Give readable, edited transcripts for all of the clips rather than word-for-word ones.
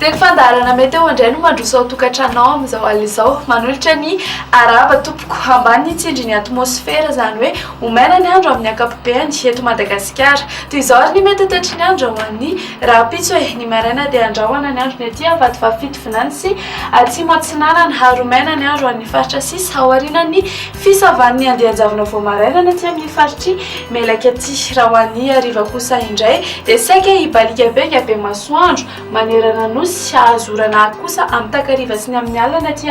Dia ny fandaharana Météo indray no mandroso ao an-tokantranonao amin'izao alina izao. Manolotra ny arahaba tompoko. Ambany ny tsindrin'ny atmosfera, izany hoe ho maina ny andro amin'ny ankapobeny eto Madagasikara. Toy izao ary ny mety ho toetry ny andro ho an'ny rahampitso e. Ny maraina dia andrahona ny andro ny aty Vatovavy Fitovinany sy Atsimo Atsinanana ary ho maina ny andro ho an'ny faritra sisa aorianan'ny fisavan'ny andian-javona vao maraina ny aty amin'ny faritr'i Melaky aty. Raha ho an'ny hariva kosa indray dia saika hibaliaka be ka be masoandro manerana Nosy, hahazo orana kosa amin'ny takariva sy ny amin'ny alina ny aty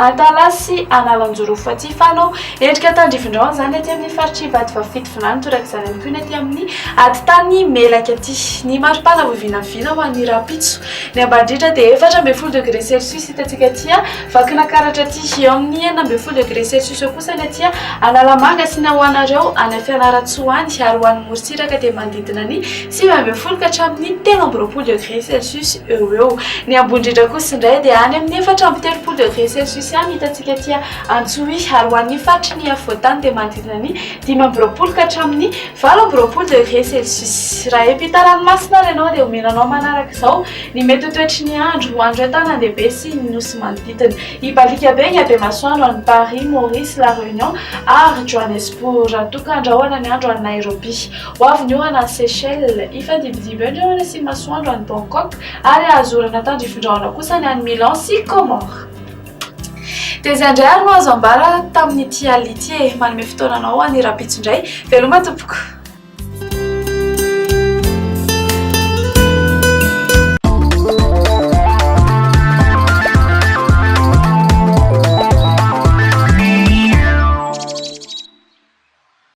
Antalaha sy Analanjirofo aty. Fanao endrika tandrifin-drahona izany ny aty amin'ny faritr'i Vatovavy Fitovinany, torak'izany ihany koa ny aty amin'ny atitany Melaky aty. Ny maripana vao vinavina ho an'ny rahampitso. Ny ambany indrindra dia 14 degré celsius hitantsika aty Vakinakaratra aty. Eo amin'ny 16 degré celsius eo kosa ny aty Analamanga sy ny ho anareo any Fianarantsoa any ary ho an'ny morontsiraka dia manodidina ny 19 ka hatramin'ny 23 degré celsius eo ho eo. Ny ambony indrindra kosa indray dia any amin'ny 34 degré celsius ihany hitantsika aty Antsohihy ary ho an'ny faritry ny afovoan-tany dia manodidina ny 25 ka hatramin'ny 28 degré celsius. Raha hiampita ranomasina ary ianao dia omena anao manaraka izao ny mety ho toetry ny andro ho an'ireo tanàn-dehibe sy ny nosy manodidina. Hibaliaka be ny habe-masoandro any Paris, Maurice, La Réunion ary Johannesburg raha toa ka andrahona ny andro any Nairobi. Ho avy ny orana any Seychelles, hifandimbidimby eo ny rahona sy ny masoandro any Bangkok ary hahazo orana tandrifin-drahona kosa ny any Milan sy Comores. Dia izay indray ary no azo ambara tamin'ity alina ity e! Manome fotoana anao ho an'ny rahampitso indray. Veloma tompoko!